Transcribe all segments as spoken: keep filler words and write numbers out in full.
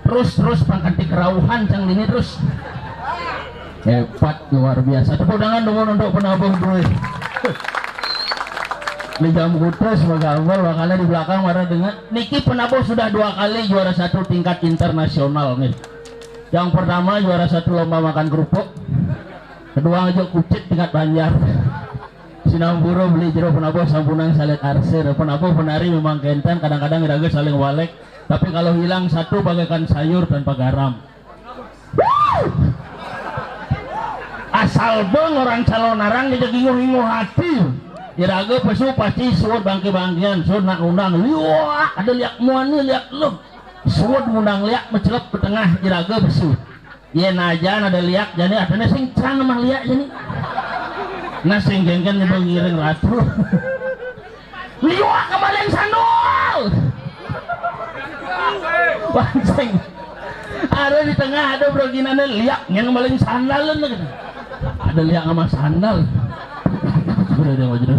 Terus, terus, pangkat di kerauhan cang dini terus. Hebat, luar biasa. Tepuk tangan dulu untuk penabuh duit. Di jam kutus, Pak Gambel, makanya di belakang marah dengan niki penabuh sudah dua kali juara satu tingkat internasional nih. Yang pertama juara satu lomba makan kerupuk. Kedua aja kucit tingkat Banjar. Sinampura beli jero penabuh sampunang salit arsir. Penabuh penari memang kenten, kadang-kadang iraga saling walek. Tapi kalau hilang satu bagaikan sayur tanpa garam. Asal beng orang calon arang dia inguh-inguh hati. Iraga pesu pasti suud bangke-bangkean, suud nak undang liwak, ada liak muani, liak lu. Suud ngundang liak mencelep ke tengah iraga pesu. Ye najan ada liak jani, atene sing cang mah liak jani. Nah sing genggen nyebel ngiring ratu. Liwak kemarin sandal. Pancing. Ada di tengah ada broginane liak yang kemarin sandal. Ada liak sama sandal. Udah dia maju.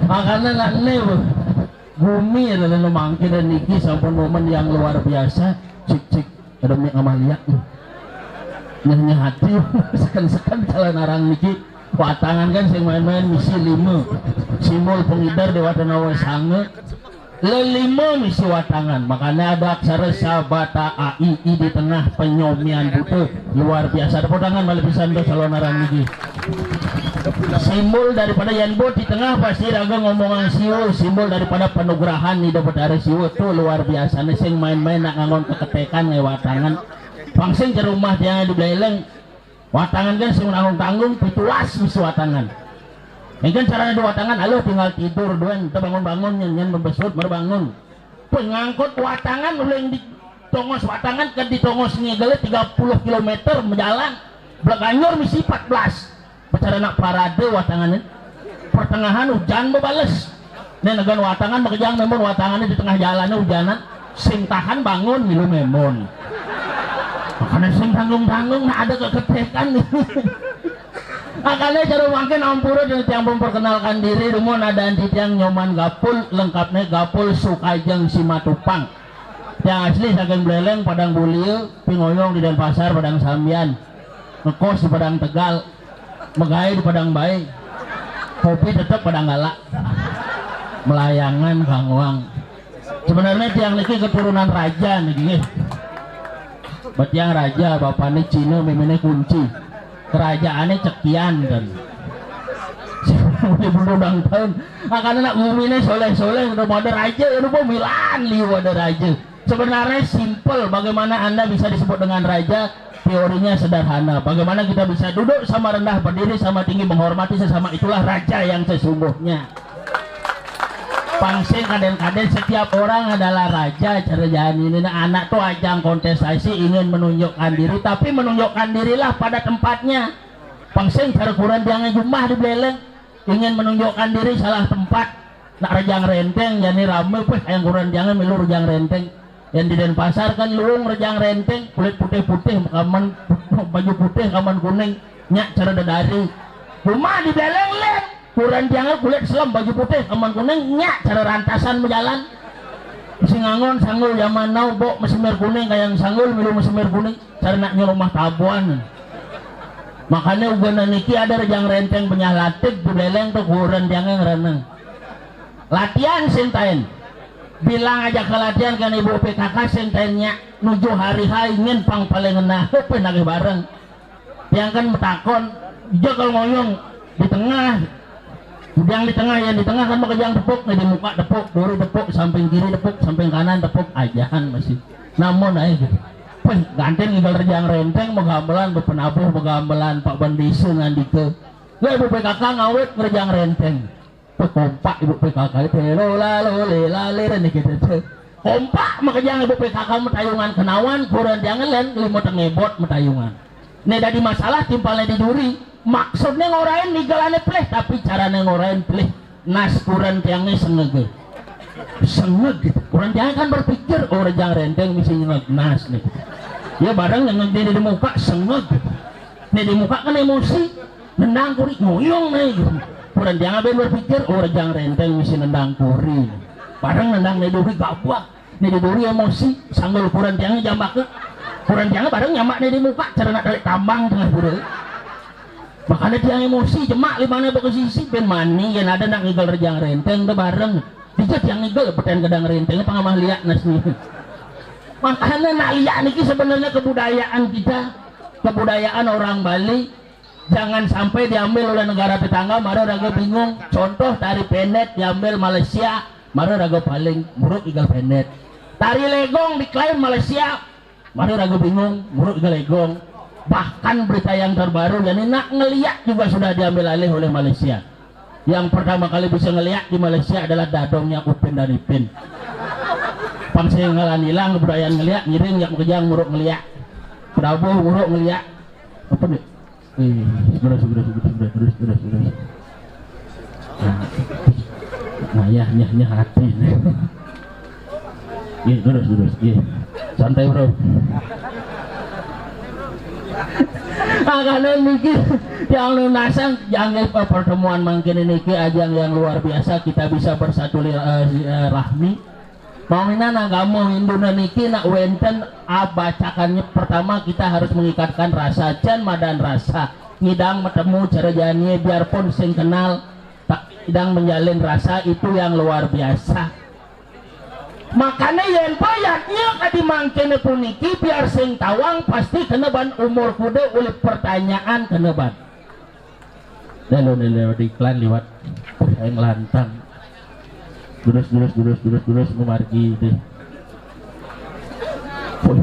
Makanya nak nih, Bu. Gumi adalah nu mangkin dan niki sampun momen yang luar biasa. Cik, cik. Ada mik sama liak nih. Nyah-nyah hati. Seken-seken calon arang niki. Watangan kan sing main-main misi lima. Simbol pengidar Dewata Nawa Sange. Lelima misi watangan. Makanya ada aksara sabata ai di tengah penyomian buta. Luar biasa. Tepuk tangan malih pisan untuk calon arang niki. Simbol daripada yen bot di tengah pasti raga ngomongan siwa, simbol daripada panugrahan Ida Betara Siwa. Tuh luar biasa nih, sing main-main nak ngangon keketekan ngewatangan. Pangsing ke rumah tiang di Beleleng. Watangan kan sing tanggung-tanggung pitulas misi watangan. Engken carane di watangan, aluh tinggal tidur duen, teu bangun-bangun nyen, nyen membesut merbangun. Pengangkut watangan uling di tongos watangan ke di tongos ngigele tiga puluh kilometer menjalan. Bleganjur misi empat belas. Bicara nak parade watangannya. Pertengahan hujan bebales. Nih negan watangan makejang memon watangannya di tengah jalannya hujanan. Sing tahan bangun milu memon. Makanya sing tanggung-tanggung nah ada keketekan nih. Makanya cara makin ampura dan tiang memperkenalkan diri dulu ada anti tiang Nyoman Gapul lengkapnya Gapul Sukajeng Simatupang. Tiang asli saking Beleleng Padang Bulia, pingoyong di Denpasar Padang Sambian. Ngekos di Padang Tegal, megai di Padang Bae, kopi tetep Padang Galak, melayangan kangwang. Sebenarnya tiang niki keturunan raja niki nggih. Betiang raja, bapaknya Cina, mimine kunci. Kerajaannya cekian dan di bulu ulang tahun. Akan anak bumi ini soleh-soleh udah pada raja ya lupa Milan liu ada raja. Sebenarnya simple bagaimana Anda bisa disebut dengan raja. Teorinya sederhana. Bagaimana kita bisa duduk sama rendah, berdiri sama tinggi, menghormati sesama, itulah raja yang sesungguhnya. Pangsing kaden-kaden setiap orang adalah raja cara jalan ini. Nah, anak tuh ajang kontestasi ingin menunjukkan diri, tapi menunjukkan dirilah pada tempatnya. Pangsing cara kurang jangan jumah di Beleleng ingin menunjukkan diri salah tempat. Nak rejang renteng jani rame peh yang kurang jangan milu rejang renteng. Yang di Denpasar kan luung rejang renteng kulit putih-putih kaman baju putih kaman kuning nyak cara dedari. Cuma di Beleleng kurang jangan kulit selem baju putih kaman kuning nyak cara rantasan berjalan. Singangon sanggul zaman now bok mesemir kuning kayak sanggul milu mesemir kuning cara nak rumah tabuan. Makanya ugana niki ada rejang renteng penyah latik di Beleleng tuh kurang jangan reneng. Latihan sintain. Bilang aja ke latihan kan ibu P K K sintainnya nuju hari H ingin pang paling ngena apa nagih bareng. Tiang kan metakon, dia kalau ngoyong di tengah, yang di tengah yang di tengah kan mau kejang tepuk nih di muka tepuk, duri tepuk, samping kiri tepuk, samping kanan tepuk, ajahan masih. Namun aja gitu. Peh, ganten ngigal rejang renteng, megamelan, bepenabuh, megamelan, Pak Bandisa ngandika. Lah ibu P K K ngawet ngerejang renteng. Pekompak ibu P K K itu lola lole lale dan gitu tuh. Kompak makanya ibu P K K metayungan kenawan kurang jangan lain lima tengebot metayungan. Nih dari masalah timpalnya di duri. Maksudnya ngorain nigalane pelih tapi caranya ngorain pelih. Nas kurang tiangnya sengege. Sengeg gitu. Kurang tiangnya kan berpikir oh rejang renteng misi nyengeg nas nih. Ya bareng dengan dia di muka sengeg. Nih di muka kan emosi. Nendang kuri ngoyong nih. Kurang jangan berpikir, oh, Rejang Renteng misi nendang kuri. Bareng nendang nih duri gabak. Nih di duri emosi, sanggul kurang tiangnya jambak ke. Kurang tiangnya bareng nyamak nih di muka, cara nak tarik tambang tengah pura. Makanya tiang emosi, jemak limana ke sisi, ben mani, yang ada nak ngigel Rejang Renteng, tuh bareng. Dija tiang ngigel, beten kedang renteng, apa ngamah liak nas nih. Makanya nak liak niki sebenarnya kebudayaan kita, kebudayaan orang Bali, jangan sampai diambil oleh negara tetangga, mara raga bingung. Contoh tari penet diambil Malaysia, mara raga paling buruk igal penet. Tari legong diklaim Malaysia, mara raga bingung, buruk igal legong. Bahkan berita yang terbaru, ya ini nak ngeliak juga sudah diambil alih oleh Malaysia. Yang pertama kali bisa ngeliak di Malaysia adalah dadongnya Upin dan Ipin. Pang sing ngalan hilang kebudayaan ngeliak, ngiring yak makejang muruk ngeliak. Prabu muruk ngeliak. Apa nih? Eh, terus, terus, terus, terus, terus, terus, terus. Nah, ya, ya, ya, hati. Iya, terus, terus, iya. Santai, bro. Makanya niki yang lunasan, jangan pertemuan mangkin niki ajang yang luar biasa, kita bisa bersatu li- eh, eh, rahmi. Maminan agama Hindu niki nak wenten abacakannya, pertama kita harus mengikatkan rasa, jan madan rasa. Ngidang metemu cara janie biarpun sing kenal, tak ngidang menjalin rasa itu yang luar biasa. Makanya yen payatnya kadi mangkene puniki biar sing tawang pasti kena ban umur kuda oleh pertanyaan kena ban. Lalu lewat iklan liwat. Wih, aing lantang. Terus, terus, terus, terus, terus memargi deh. Wih,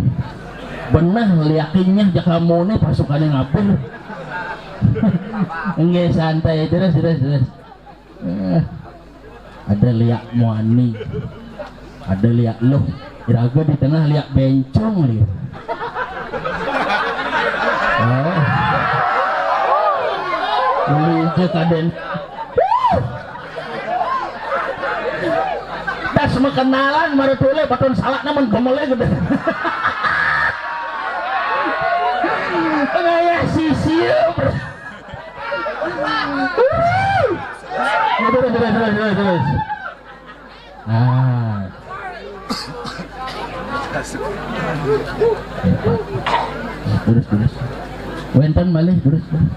benah liakinya jakamu nih pasukannya ngabur. Enggak santai terus, terus, terus. Eh, ada liak muani, ada liak luh, iraga di tengah liak bencong liu. Oh. Uli je kaden. Das makenalan mara tule baton salak namun gemele gede. Ngaya sisiu. Terus, terus, terus, terus, terus. Ah. Terus, terus. Wenten malih, terus, terus.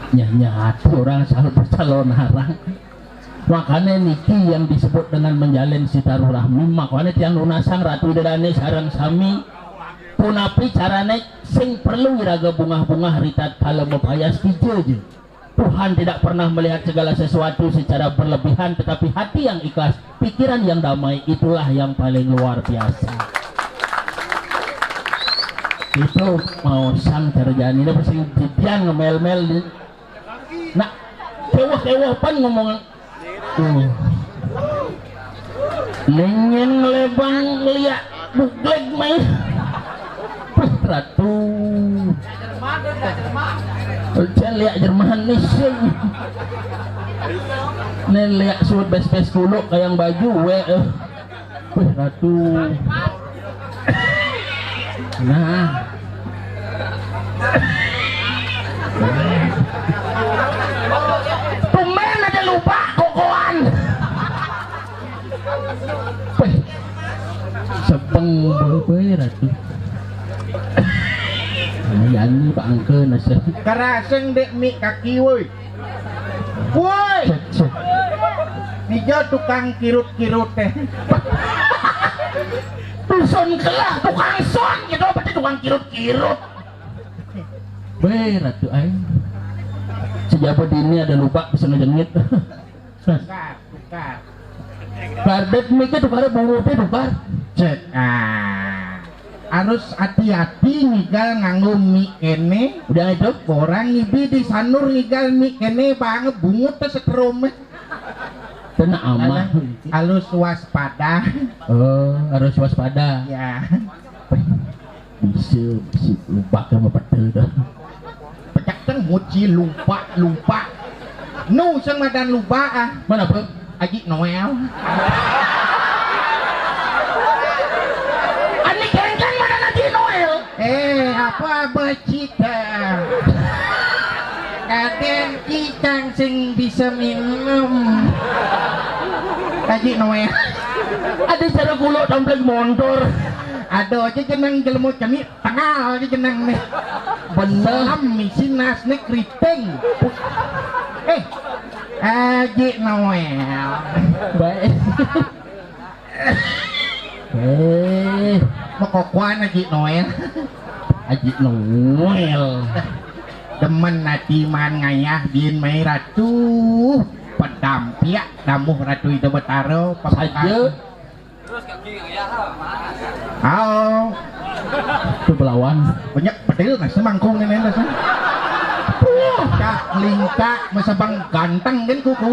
Nyah-nyah ati orang asal bercalon arang. Makanya niki yang disebut dengan menjalin silaturahmi. Makanya tiang lunasang Ratu Ida Dane sareng sami punapi carane sing perlu iraga bungah-bungah ritat kala mapayas kija je. Tuhan tidak pernah melihat segala sesuatu secara berlebihan, tetapi hati yang ikhlas, pikiran yang damai, itulah yang paling luar biasa. Itu mau sang terjadi. Ini pasti didian ngemel-mel. Nak, kewah-kewah pan ngomong. Tuh. Nengen ngelebang ngeliak bugleg main. Wih, Ratu. Ujan liak Jerman nih sing. Nen liak suut bes-bes dulu kayak baju we. Eh. Wih, Ratu. Nah. Tumben ada lupa kokoan. Wih. Sepeng bebe, Ratu. Nah, yani Pak Angke nasa. Karaseng dek mik kaki woi. Woi. Cek, cek. Nijo tukang kirut-kirut teh. Dusun kelah tukang son gitu, berarti tukang kirut-kirut. Weh, Ratu ai. Sejaba dini ada lupa bisa ngejengit. Tukar, tukar. Kardet mike tukar bungu teh tukar. Cek. Ah. Harus hati-hati ngigal nganggo mik kene. Udah itu? Orang ngibi di sanur ngigal mik kene banget bungut teh seterum. Kena amah. Harus waspada. Oh, harus waspada. Ya. Bisa, bisa lupa sama petel dah. Pecak teng muci lupa, lupa. Nu sing madan lupa ah. Mana, Bro? Aji Noel. Ani kengkeng mana Aji Noel? Apa becita? Kadén cicang sing bisa minum. Haji Noel. Ada cara kulo tampleg montor. Ada aja jeneng jelema cemik, tengal aja jeneng nih. Bener. Salam misi nasne keriting. Eh, Haji Noel. Baik. Eh, mekokoan Haji Noel. Haji Noel. Demen ati man ngayah bin mai ratu. Pedampiak damuh Ratu Ida Betara. Saja. Ao. Tu belawan. Banyak pedil mas mangkung ini mas. Puh, cak lingkak masa bang ganteng kan kuku.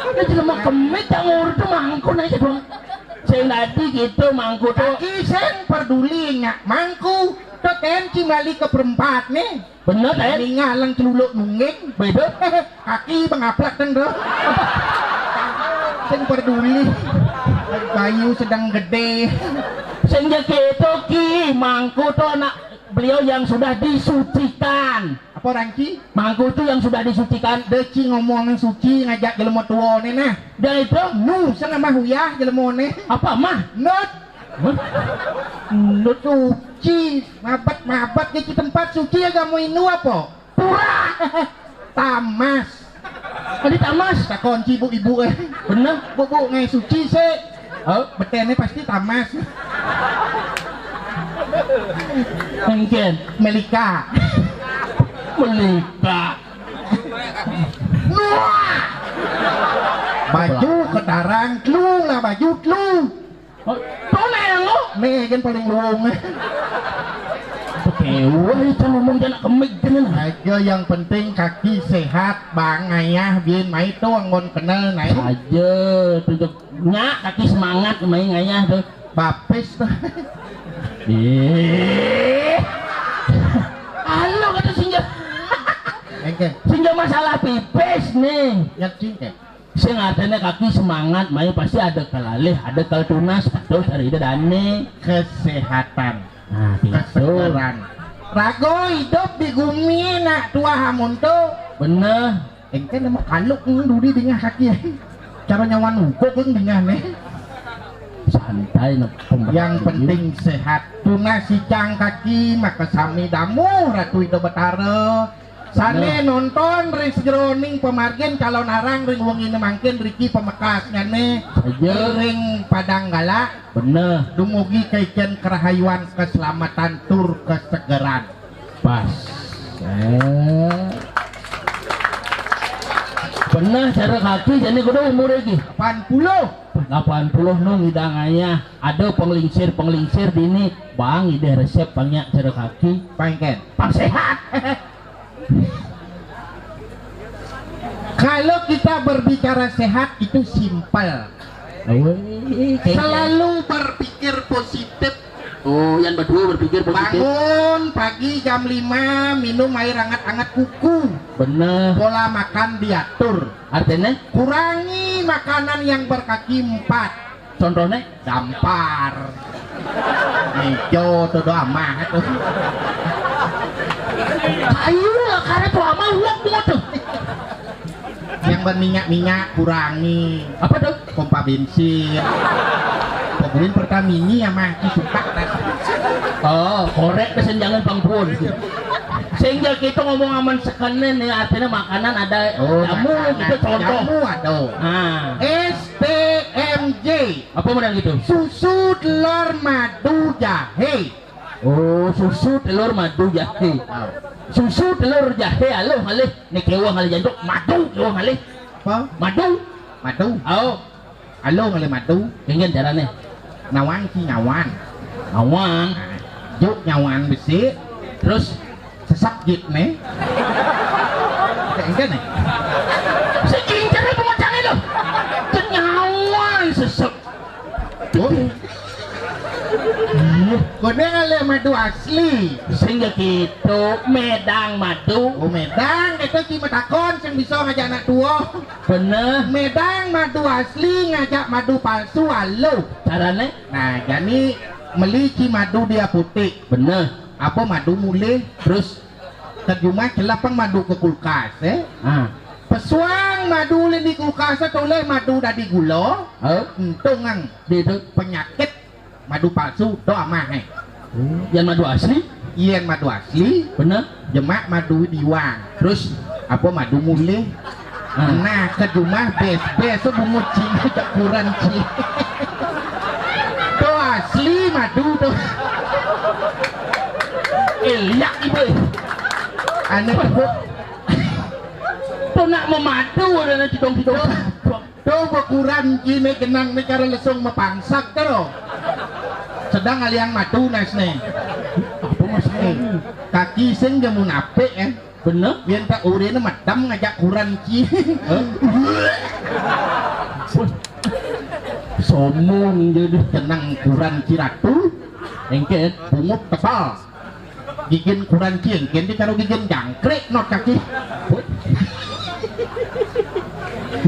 Ini jelema kemit yang ngurut tu mangkung aja dong. Sing tadi gitu mangku tu. Kaki sing peduli nyak mangku. Tu tenci balik ke perempat nih. Bener, eh? Ningalang celuluk nungging. Beda. Kaki mengaplak kan, Bro. Sing peduli. Bayu sedang gede. Sing ya gitu, Ki. Mangku tuh anak beliau yang sudah disucikan. Apa orang Ki? Mangku tuh yang sudah disucikan. Deci ngomong suci ngajak jelema tua nih nah. Dan itu? Nu, sana mah uyah jelema nih. Apa mah? Nut. Hah? Nut suci. Mabat-mabat ke tempat suci ya kamu Hindu apa? Pura. Tamas. Tadi tamas. Tak kunci ibu-ibu eh. Bener. Bu-bu ngai suci sih. Oh, betene pasti tamas. Mungkin. Melika. Melika. Nuah. Baju ketarang telu lah baju telu. Oh, toleh lo. Nih kan paling luung. Oke, wah itu ngomong jangan kemik jangan. Aja yang penting kaki sehat, bang ayah bin mai tu anggon kenal naik. Aja tutup nyak kaki semangat mai ngayah tu. Bapis tu. Eh. Halo kata sinja. Engke. Sinja masalah pipis nih. Yang singke. Sing artine kaki semangat, mai pasti ada kalalih, ada kal tunas, betul cari ida dane. Kesehatan. Nah, gitu. Kesegaran. Rago hidup di gumi nak tua hamun tu. Bener. Engke nama kaluk nang dudi dingah kaki. Cara nyawan ugo pun dingah nih. Santai nak. Yang penting sehat. Tunas sicang kaki maka sami damu Ratu Ida Betara. Sane nonton ring sejeroning pamargin calon arang ring wengine mangkin riki pamekasnyane ring Padang Galak. Bener. Dumugi kaiken kerahayuan keselamatan tur kesegeran. Pas. Eh. Bener cara kaki jane kudu umur iki. Delapan puluh. Delapan puluh nu ngidang ayah. Ada penglingsir-penglingsir dini. Bang ide resep banyak cara kaki. Pangken. Pang sehat. Kalau kita berbicara sehat itu simpel. Selalu berpikir positif. Oh, yang berdua berpikir positif. Bangun pagi jam lima, minum air hangat-hangat kuku. Bener. Pola makan diatur. Artinya? Kurangi makanan yang berkaki empat. Contohnya? Dampar. Ijo tu doa mah tu. Kayu lah karena tu amal uang buat tu. Yang berminyak-minyak kurangi. Apa tu? Pompa bensin. Pokoknya Pertamini ya mah suka dah. Oh, korek pesen jangan pangpun. Sehingga kita ngomong aman sekenen ya artinya makanan ada oh, jamu makanan. Gitu contoh. Jamu ada. Nah. S T M J. Apa modal gitu? Susu telur madu jahe. Oh, susu telur madu jahe. Ah. Susu telur jahe aloh ngalih. Nek kewah ngalih janduk madu kewah ngalih. Apa? Madu. Madu. Oh. Aloh ngalih madu. Kengken carane. Nawang ki nyawan. Nawang. Nah, juk nyawan besi. Terus sesek jit ne. Kayak enggak nih. Sing kincir apa macam itu? Kenyawan sesek. Oh. Kone ale madu asli. Sing ya gitu, medang madu. Oh, medang itu cuma takon sing bisa ngajak anak tua. Bener. Medang madu asli ngajak madu palsu aloh. Carane? Nah, jani Meli ci madu di apotek. Bener. Apa madu mulih? Terus? Ka jumah celap pang madu ke kulkas, eh? Ah. Pesuang madu ulih di kulkas, toleh madu dadi gula. Hah? Untung ang. Dia tu. Penyakit madu palsu, tu amah, eh. Yang madu asli? Yang madu asli. Bener. Jemak madu diwang. Terus? Apa madu mulih? Ah. Nah, ka jumah bes-bes tu bungut cina cak kuran ci. Tu asli madu tu. Eh, liak ibu. Aneh tu. Tu nak memadu ada nanti dong kita. Tu bekuran ci ne genang ne cara lesung mepangsak tu. Sedang aliang madu nas ne. Apa maksudnya? Eh, kaki sing jamun apik, eh. Bener? Yen tak urine medem ngajak kuran ci. Hah? Wah. Sombong jadi. Tenang kuran ci ratu. Engket. Bungut tebal. Gigin kuran ci engken di karo gigin jangkrik not kaki.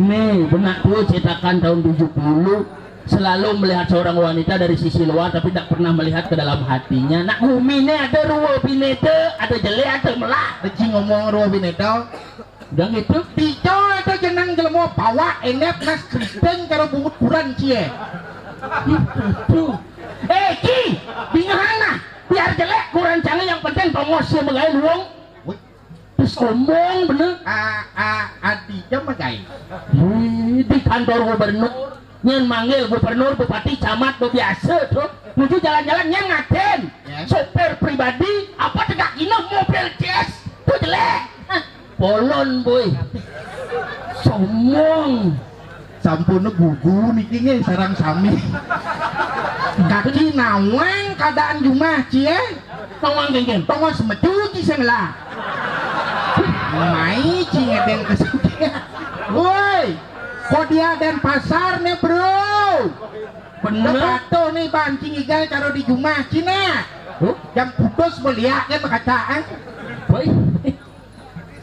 Nih, benak tuh cetakan tahun tujuh puluh. Selalu melihat seorang wanita dari sisi luar tapi tak pernah melihat ke dalam hatinya. Nak gumi ne ada rua bine te, ada jelek ada melak. Deci ngomong rua bine te. Udah gitu. Tiga ada jenang jelema bawa enep nas keriting karo bungut kuran cie. Itu. Eh, Ki, bingahan nah. Biar jelek kuran canggih yang penting tongos cie megai luwung. Wih. Terus omong bener. A, a, adi jam megai. Wih, di kantor gubernur. Nyen manggil gubernur, bupati, camat, bebiasa tuh. Nuju jalan-jalan nyen ngaten. Ya. Sopir pribadi, apa tegak gina mobil C S. Tuh jelek. Hah, polon, boy. Sombong. Sampun gugu niki nggih sarang sami. Kaki nawang keadaan jumah cie. Nawang genggen. Tongos metu ci sing lah. Mai ci ngedeng kesugihan. Woi. Kok dia Denpasar nih, bro? Bener. Patuh nih, Bang, ci ngigal karo di jumah cina. Huh? Jam putus beliak kan kacaan. Woi.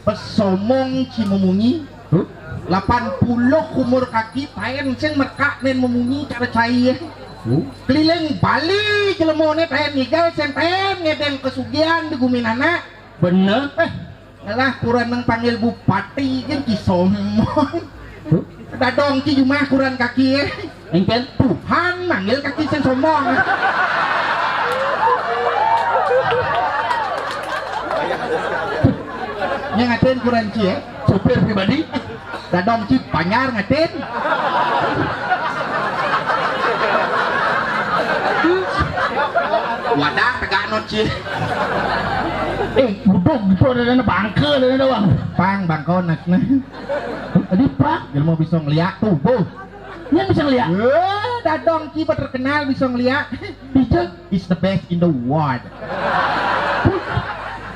Pesomong ci memunyi. Huh? Lapan puluh umur kaki taen sing merkak nen memunyi cara cai. Huh? Keliling Bali jelemone taen ngigal sen taen ngedeng kesugihan di gumin anak. Bener. Eh, ngalah kurang nang panggil bupati kan ci sombong. Huh? Dadong ci jumah kurang kaki, eh. Engken. Tuhan manggil kaki sing sombong. Yang ngaten kurang ci, eh. Supir pribadi. Dadong ci panyar ngaten. Wadah tegak not ci. Eh, budok gitu ada dana bangke ada dana doang. Pang bangko nasna. Tadi pak. Jelema bisa ngeliat tuh, boh. Nyen bisa ngeliat. Eh, dadong ci terkenal bisa ngeliat. Bisa. Is the best in the world.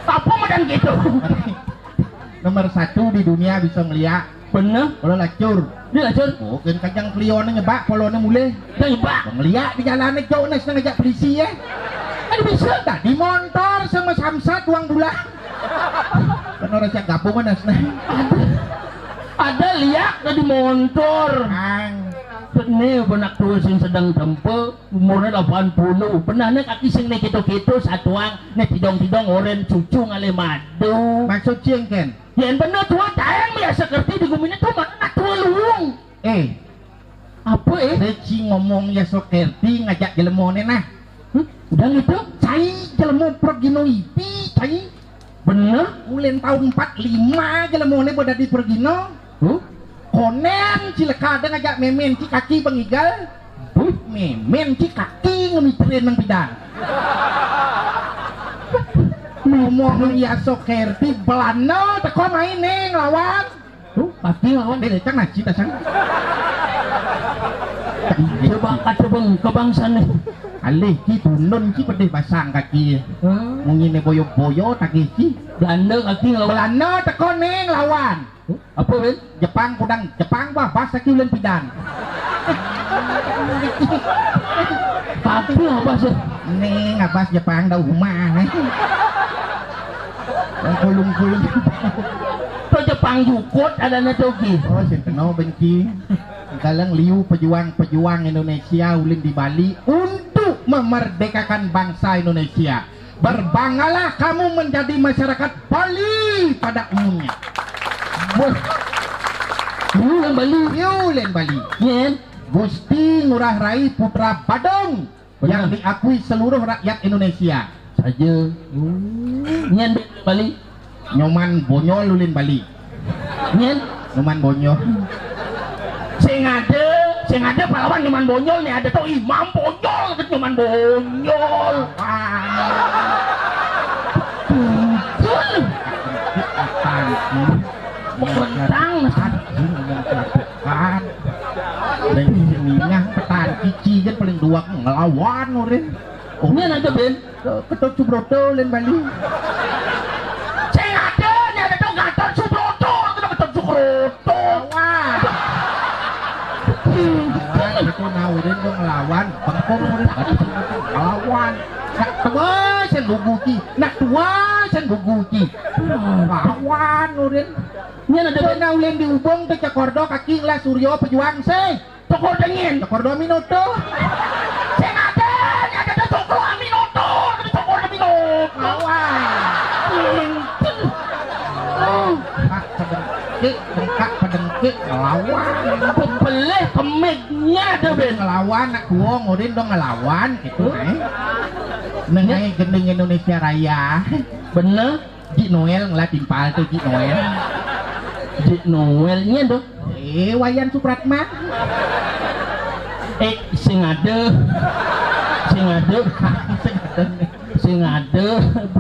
Apa madan gitu? Nomor satu di dunia bisa ngeliat. Bener. Kalau lacur. Dia lacur. Oh, kan kajang klione nyebak, polone mulih. Dia nyebak. Ngeliat di jalannya jauh nih, seneng ngajak polisi ya. Kan bisa. Tadi montor sama samsat uang bulan. Kan orang siap gabung mana seneng. Ada liak tadi montor. Ang. Ini benak tua sing sedang tempe, umurnya delapan puluh. Benarnya kaki sing nih gitu-gitu, satuang nih tidong-tidong oren cucu ngalih madu. Maksud cing, Ken? Yen bener tua, tayang ya sekerti di gumine tuh mana tua luung. Eh. Apa, eh? Saya ci ngomong ya sekerti ngajak jelemone nah. Huh? Udah gitu? Cai jelemo pergino ipi, cai. Bener? Ulin tahun empat lima jelemone boh dadi pergino. Huh? Konen cilaka ada ngajak memen ci kaki bengigal. Huh? Memen ci kaki ngemitrin nang bidang. Ngomong ya sekerti Belanda teko main nih ngelawan. Tuh, pati lawan dia lecak naci tasang. Coba kata bang kebangsaan nih. Alih ki tundun ki pedih basang kaki. Hmm. Mungkin boyo-boyo tagih ki. Belanda kaki lawan. Belanda teko ning lawan. Huh? Apa, Wil? Jepang kudang, Jepang bah bas lagi ulin pidan. Tapi apa sih? Ning abas Jepang dah rumah. Kulung-kulung. To Jepang jukut ada na togi. Oh, sing kena benci. Galang liu pejuang-pejuang Indonesia ulin di Bali untuk memerdekakan bangsa Indonesia. Berbanggalah kamu menjadi masyarakat Bali pada umumnya. Wah. Lu yang Bali. Yu lén Bali. Nyén. Gusti Ngurah Rai Putra Badung yang diakui seluruh rakyat Indonesia. Saja. Nyén Bali. Nyoman Bonyol ulin Bali. Nyén? Nyoman Bonyol. Sing ada, sing ada pahlawan Nyoman Bonyol nih, ada tuh Imam Bonyol, gitu Nyoman Bonyol. Betul. Apaan sih? Mentang. Anjing, ngomong kelabuk. Kan. Lain sininya petan cici kan paling dua ngelawan urin. Oh, ini ada Ben. Ketut Subroto lain Bali. Sing ada, ini ada tuh Gatot Subroto, itu Ketut Subroto. Wah. Lawan itu naurin tuh ngelawan, bengkong urin Gatot Subroto ngelawan. Nak tua sen bubuki, nak tua sen bubuki. Lawan urin. Ini ada Ben. Nah, ulin di Ubung tuh cekordo kaki ngelah Suryo pejuang sih. Cokor dengin. Cokor domino tuh. Sing ada, ada ada cokor aminoto, ada cokor aminoto. Lawan. Pak pedengkik, bengkak pedengkik ngelawan. Pebeleh kemiknya ada Ben. Ngelawan nak kuong urin dong ngelawan gitu eh. Nengah gending Indonesia Raya. Bener. Ji Noel ngelah timpal tuh Ji Noel. Ji Noel nyén tuh. Eh, Wayan Supratman. Eh, sing ada. Sing ada. Sing ada. Sing ada.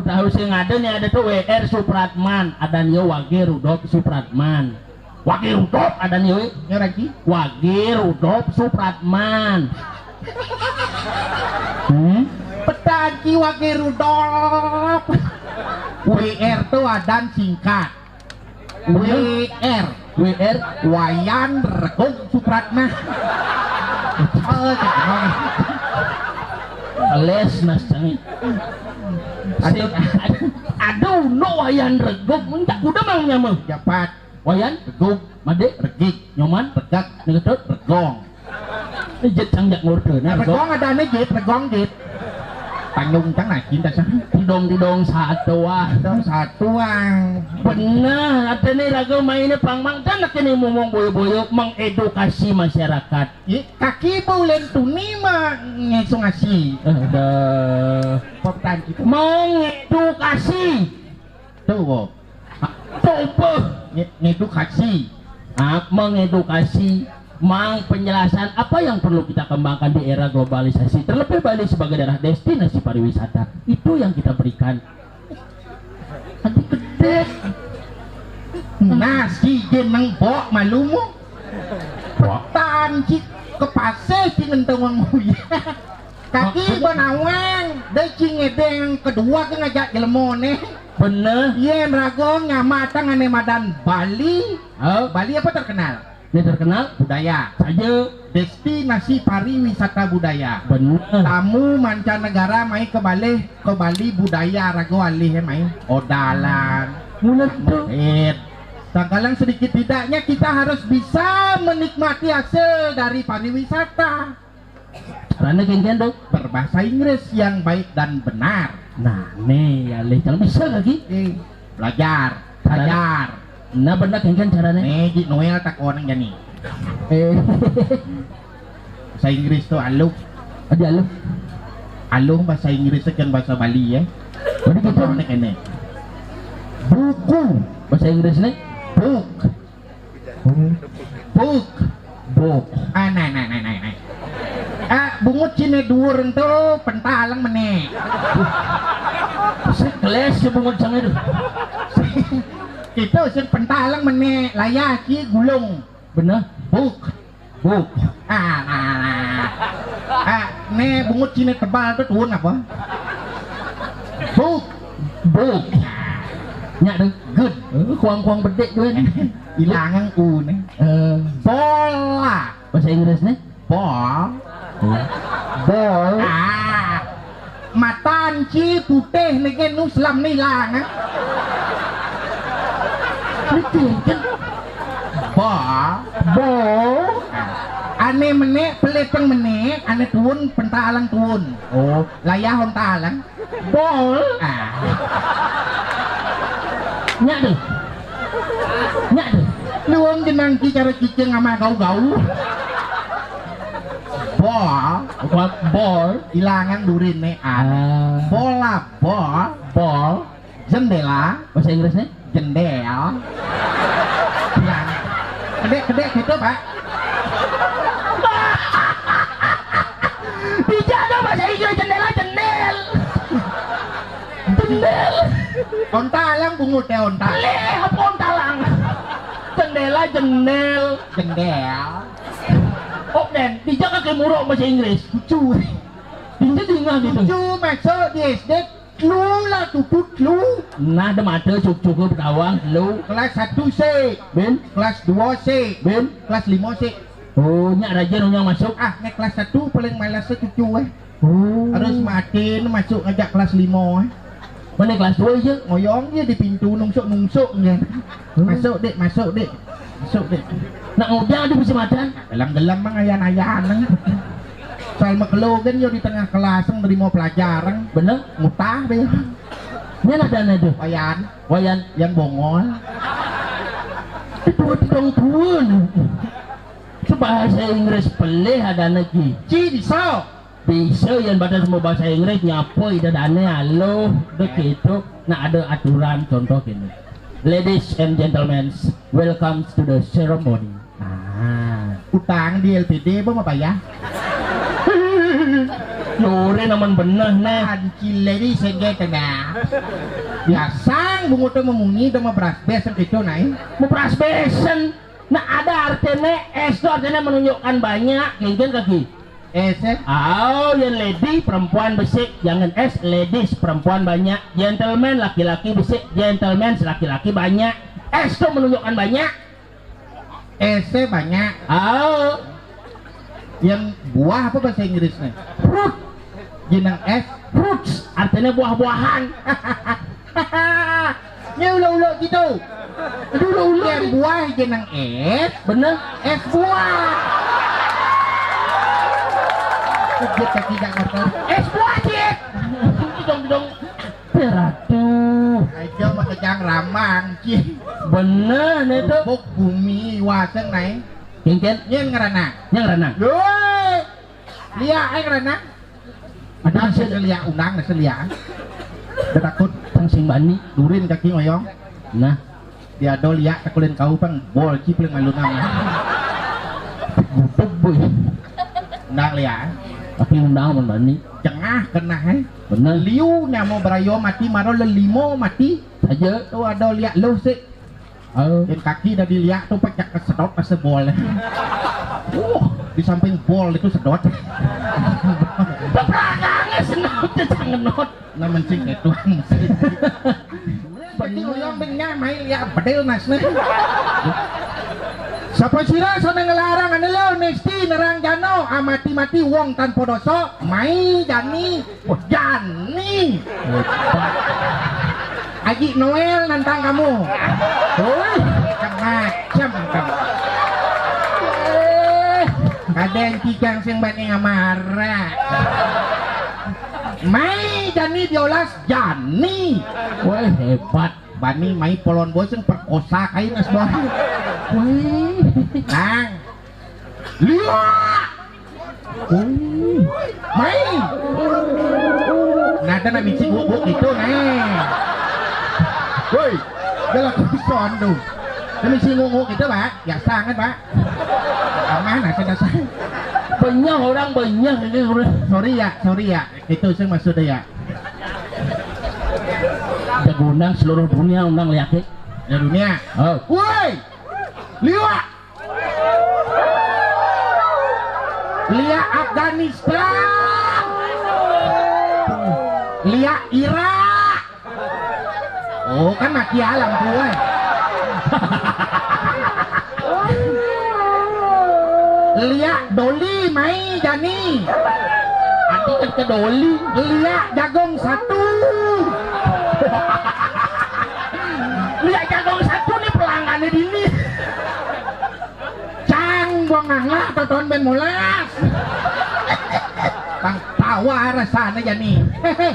Tahu sing ada nih ada tuh W R Supratman, ada nih Wage Rudolf Supratman. Wage Rudolf ada nih, wé. Nyora Ji. Wage Rudolf Supratman. Hmm? Petanji Wage Rudolf. W R tuh adan singkat. W R. W R. Wayan Regog Supratman. Oh, cakep. Les nas canggih. Aduh, aduh, no Wayan Regog, mencak kuda mang nyama. Japat. Wayan? Regug. Made? Regig. Nyoman? Regak. Negedot? Regong. Ijit sang jak ngurte. Nah, regong ada nih jit, regong jit. Tanggung cang nah cinta sang. Tidong tidong satu ah. Tidong satu ah. Bener, ada nih raga mainnya pang mang dan nak ini ngomong boyo-boyo mengedukasi masyarakat. Ih, kaki bulan tuni mah ngesung asi. Ada. Pop tadi. Mengedukasi. Tuh, Bob. Coba. Ngedukasi. Ah, mengedukasi, mang penjelasan apa yang perlu kita kembangkan di era globalisasi, terlebih Bali sebagai daerah destinasi pariwisata. Itu yang kita berikan. Nanti gede. Nasi jeneng bok malumu. Bok. Tanci kepase si ngentong wong muya. Kaki benawang, dai cingedeng kedua ke ngajak jelema ne. Bener. Yen rago nyamatang ane madan Bali. Oh. Bali apa terkenal? Ini terkenal budaya. Saja. Destinasi pariwisata budaya. Bener. Tamu mancanegara mai ke Bali, ke Bali budaya rago alih mai. Odalan. Mulai tuh. Sangkalang sedikit tidaknya kita harus bisa menikmati hasil dari pariwisata. Carane kéngkén to? Berbahasa Inggris yang baik dan benar. Nah, nih ya leh kalau bisa lagi. Eh, belajar, belajar. Nah, bener kéngkén carane. Nih, Ji Noel takon jani. Eh. Bahasa Inggris tuh aluh. Ada aluh. Aluh bahasa Inggris kan bahasa Bali ya. Jadi gitu. Contohnya ini. Buku. Bahasa Inggris nih. Book. Book. Book. Ah, nah, nah, nah, nah, nah. Ah, bungut cine duur ento pentaleng mene. Sekeles ya bungut sang itu. Kita usin pentaleng mene, layaki gulung. Bener. Book. Book. Ah, nah, nah. Ah, ne bungut cine tebal tuh tuun apa? Book. Book. Nyak tuh. Good. Eh, kuang-kuang bedik tuh. Ilangan u ne. Eh, bola. Bahasa Inggris nih? Ball. Ball. Ah. Matan ci putih nege nu selam ni ilang, eh. Niki kan ball. Ball. Ah. Ané menék, pelih teng menék, ané tuun, pentalang tuun. Oh, layah ontalang. Bol. Ah. Nyak tuh. Nyak tuh. Luung jenang ki cara cicing ama gau-gau. Bol. Bol. Ilangang duriné. Ah. Bola, bol. Bol. Jendela. Bahasa Inggrisnya? Jendel. Bilang. Kedék, kedék gitu, Pak. Dijak dong bahasa Inggris jendela, jendel. Jendel. Ontalang bungut ya, onta. Leh, apa ontalang? Jendela, jendel. Jendel. Oh, Den, dijak kaki muruk bahasa Inggris. Cucu. Dijak tinggal gitu. Cucu masuk di S D. Telu lah, tutut telu. Nah, da mata cucuk ke Betawi, telu. Kelas satu sik. Bin? Kelas dua sik. Bin? Kelas lima sik. Oh, nyak rajin orang masuk. Ah, naik kelas satu paling malas cucu, eh. Oh. Harus matiin masuk ngajak kelas lima, eh. Mana kelas dua aja? Ngoyong dia di pintu, nungsuk-nungsuk dia. Hmm. Masuk, Dek, masuk, Dek. Masuk, Dek. Nak ngujang ada bisa madan? Gelam-gelam mang ayan-ayan. Soal makelo kan yo di tengah kelas nerima pelajaran. Bener? Ngutah deh. Ini ada nih tuh. Wayan. Wayan. Yang bongol. Itu dong tuan. Sebahasa Inggris pelih ada lagi. Ci, bisa. Bisa yang batas mau bahasa Inggris nyapa ida dane halo, dek itu. Nah, ada aturan contoh gini. Ladies and gentlemen, welcome to the ceremony. Ah, utang di L P D apa mau bayar? Yore naman bener nih. Anci ladies and gentlemen. Biasang bungut memuni udah mau beras besen gitu naik. Mau beras besen. Nah, ada artinya S itu artinya menunjukkan banyak, genggen kaki. S, eh? Oh, yang lady perempuan besik, jangan S, ladies perempuan banyak, gentleman laki-laki besik, gentleman laki-laki banyak. S itu menunjukkan banyak. S, eh, banyak. Oh. Yang buah apa bahasa Inggrisnya? Fruit. Jeneng S, fruits, artinya buah-buahan. Ini ulo-ulo gitu. Aduh, ulo-ulo. Yang buah jeneng S. Bener. S buah. Kejut kaki gak kotor. S buah, Cik. Dong, dong. Peratu. Aja mau kejang ramang, Cik. Bener, nih tuh. Buk bumi, waseng, naik. Kengken. Yang ngerana. Yang ngerana. Loh. Liak ae ngrana. Ada sing liak undang, sing liak. Takut sang sing bani, durin kaki ngoyong. Nah, dia do liak takulin kau pang bol ci paling alun ama. Gudeg boy. Undang liak. Tapi undang mun bani. Jengah kena he. Bener. Liu nyamo berayo mati maro lelimo mati. Saja. Tuh ada liak lu sih. Oh. Dan kaki dah dilihat tuh pecah kesedot pas bol. Uh, di samping bol itu sedot. Belakangnya senot jangan not. Nah mencing itu. Jadi uyang bengnya main lihat bedil nasne. Sapa sira sana ngelarang ane lo nesti nerang jano amati mati wong tanpa dosa mai jani. Wah, Jani. Hebat. Haji Noel nantang kamu. Woi, macam-macam kamu. Eh, kadang kijang sing bani ngamara. Mai Jani diolas Jani. Woi, hebat. Bani mai polon boseng perkosa kain asbah. Woi. Nang. Lihat. Mai. Nada nak misi gubuk itu nih. Woi, dalam kuson tuh. Nak misi ngunguk itu, Pak. Ya sangat, Pak. Aman, asal dasar. Banyak orang banyak ini orang. Sorry ya, sorry ya. Itu sih maksudnya ya. Diundang seluruh dunia undang lihat. Ya dunia. Oh. Woi. Liwak. Liak Afghanistan. Liak Irak. Oh, kan mati alam gue. Liak Doli mai jani. Ati kan ke Doli. Liak Jagong satu. Liak Jagong satu nih pelanggannya dini. Cang Pangangah totonan bén molas. Pang tawa rasana jani. Héhé.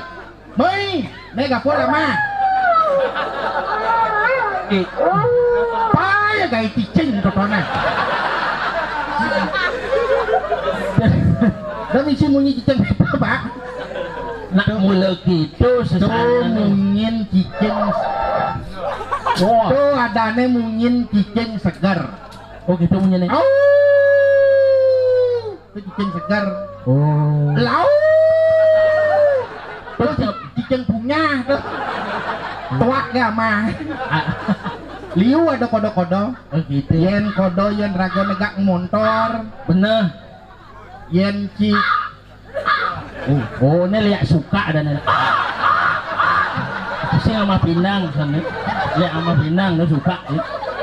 Mei, né gapura mah. Éh, paya gaé cicing totonan. Da misi munyi cicing, Pak. Nak mula kitu. Tuh sesanan. Munyin cicing. Wah. Tuh adané munyin cicing seger. Oh, gitu munyiné. Au. Itu cicing seger. Oh. Lau. Itu ci-, cicing punyah tuh. Tuak ya mah. Ah. Liu ada kodo-kodo. Oh, gitu. Yén kodo, yén raga negak montor. Bener. Yén ci- Oh, oh, né liak suka ada né. Sing ama pinang sana. Liak ama pinang né suka.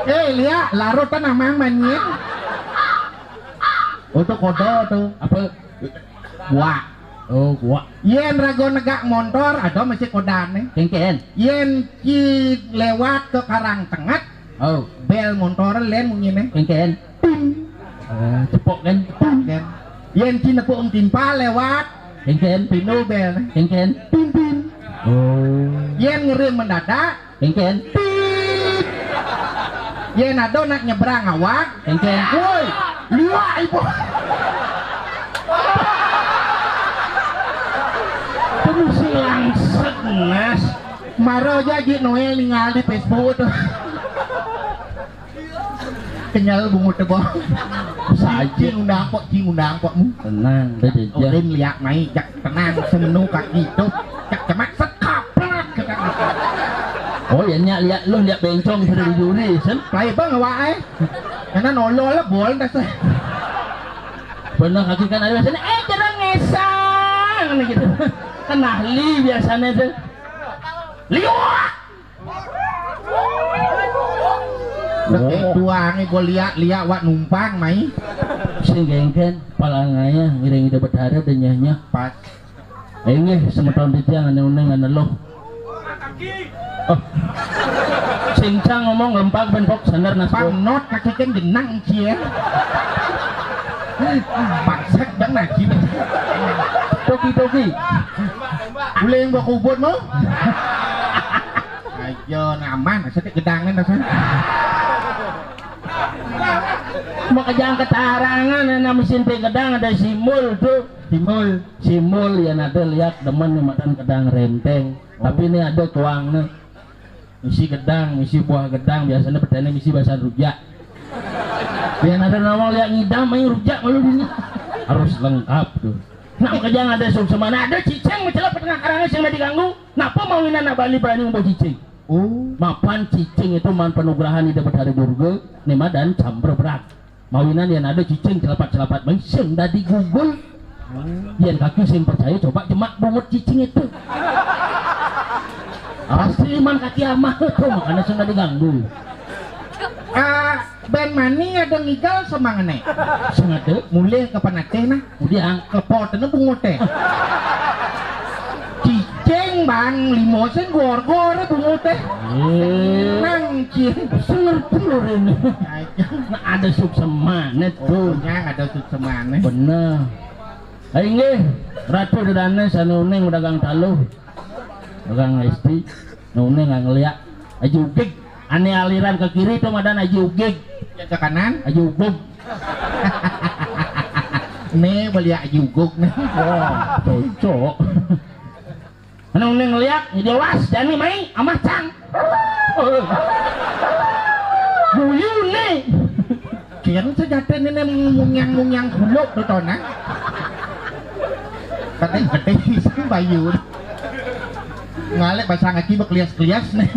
Éh, liak larut kan amang manyin. Oh, tuh kodo tuh. Apa? Gua. Oh, gua. Yén raga negak montor, ada masih kodané. Kénkén. Yén ci lewat ke Karang Tengah, oh, bél montor lén munyiné. Kénkén. Tim. Eh, cepok kan? Tim kan. Yén ci nepuk timpal lewat. Kénkén. Pinu bél. Kénkén. Tim, tim. Oh. Yén ngerem mendadak. Kénkén. Tit. Yén ada nak nyebrang awak. Kénkén. Woi, liwak ibu. Terus si langsek, Mas. Mara aja Ji Noel ningali Facebook tuh. Kenyal bungut tebang. Saja. Cing undang kok, cing undang kok mu. Tenang, udah. Ulin liak mai, jak tenang, semenu kaki hidup. Jak cemat, set, kaplak, kata. Oh, ya, nyak liak lu, liak bencong, sudah dijuri, sen. Play bang, awak, eh. Karena nolol lah, bol, dah, sen. Bener, kaki kan ada biasanya, eh, jarang ngesang, nih, gitu. Kan ahli biasanya, sen. Liwak! Tuang ibu liak-liak wak numpang mai. Sing gengken, palangaya ngiring ida betara denyahnya. Pas. Inggih, semeton titiang ane uning ane loh. Oh. Sing cang ngomong lempak ben kok sandar nas. Pang not kaki kan jenang cie. Paksak dang nagi. Toki, toki. Uling bawa kubut mau. Ayo, aman, sedek gedangan rasanya. Makajang ketarangan, ana mesin pe gedang ada simbol tuh. Simbol. Simbol ya nada liak demen nih matan gedang renteng. Oh. Tapi ini ada tuangnya. Misi gedang, misi buah gedang, biasanya petani misi basah rujak. Biar ada nawang liak ngidam, main rujak malu dini. Harus lengkap tuh. Nak makajang ada suksemana, ada cicing mencelap tengah karangnya sing diganggu. Napa mawinan nak Bali berani ngubah cicing? Oh. Mapan cicing itu man panugrahan Ida Betara Durga, nema dan camber berat. Mawinan yang ada cicing celapat-celapat baik sing dadi gugul. Oh. Yang kaki sing percaya coba jemak bungut cicing itu. Pasti man kaki amah itu, makanya sing dadi ganggu. Ah, ben mani ada ngigal semangane. Sing ada. Mulih ke penatih nah. Udah, ah, klepotnya bungut teh. Cicing bang, limo sen gor-gor bungut teh. Eh. Nang cing. Senger telur ini. Nah, ada suksemane tuh. Pokoknya ada suksemane. Bener. Ayo nggih, Ratu Dedane sane uning dagang taluh. Dagang esti, uning nggak ngeliat. Aji Ugig. Ane aliran ke kiri tuh madan Aji Ugig. Yang ke kanan? Aji Ugug. Nih, beli Aji Ugug nih. Wah, cocok. Anu nih ngeliat, jadi was, jani mai, amah cang. Guyu nih. Kian sejati ini mungyang-mungyang buluk tuh, Tona. Tapi gede pisan bayu. Ngalek basang aki bekelias-kelias nih.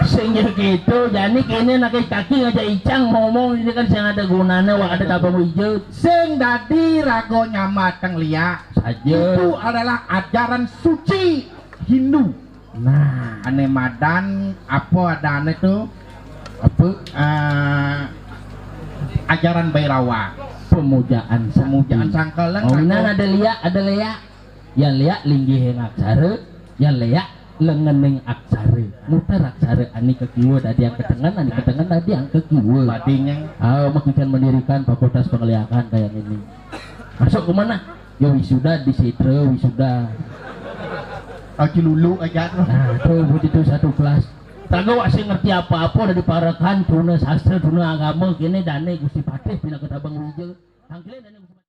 Sing ya gitu, jani kene nak kaki ngajak icang ngomong ini kan sing ada gunanya, wak ada tabang hijau. Sing dadi rago nyamat teng liak. Saja. Itu adalah ajaran suci Hindu. Nah, ane madan apa adane tuh? Apa? Eh, ajaran Bairawa. Pemujaan Pemujaan sangkal. Sangkal lah, Oh, nah, rago. Ada liak, ada leak. Yang liak linggih yang aksara, yang leak Lengening aksara. Muter aksara, ani ka kiwa dadi angketengen, ani ketengen dadi angka kiwa. Badinya. Ah, makikan mendirikan fakultas pengeliakan kayak ini. Masuk ke mana? Ya wisuda di Sitra, wisuda. Aki lulu aja. Nah, tuh begitu satu kelas. Raga wak sing ngerti apa-apa dari parekan, tuna sastra, tuna agama, kene dane Gusti Patih pinaka Tabang Wija. Tangkile dane Gusti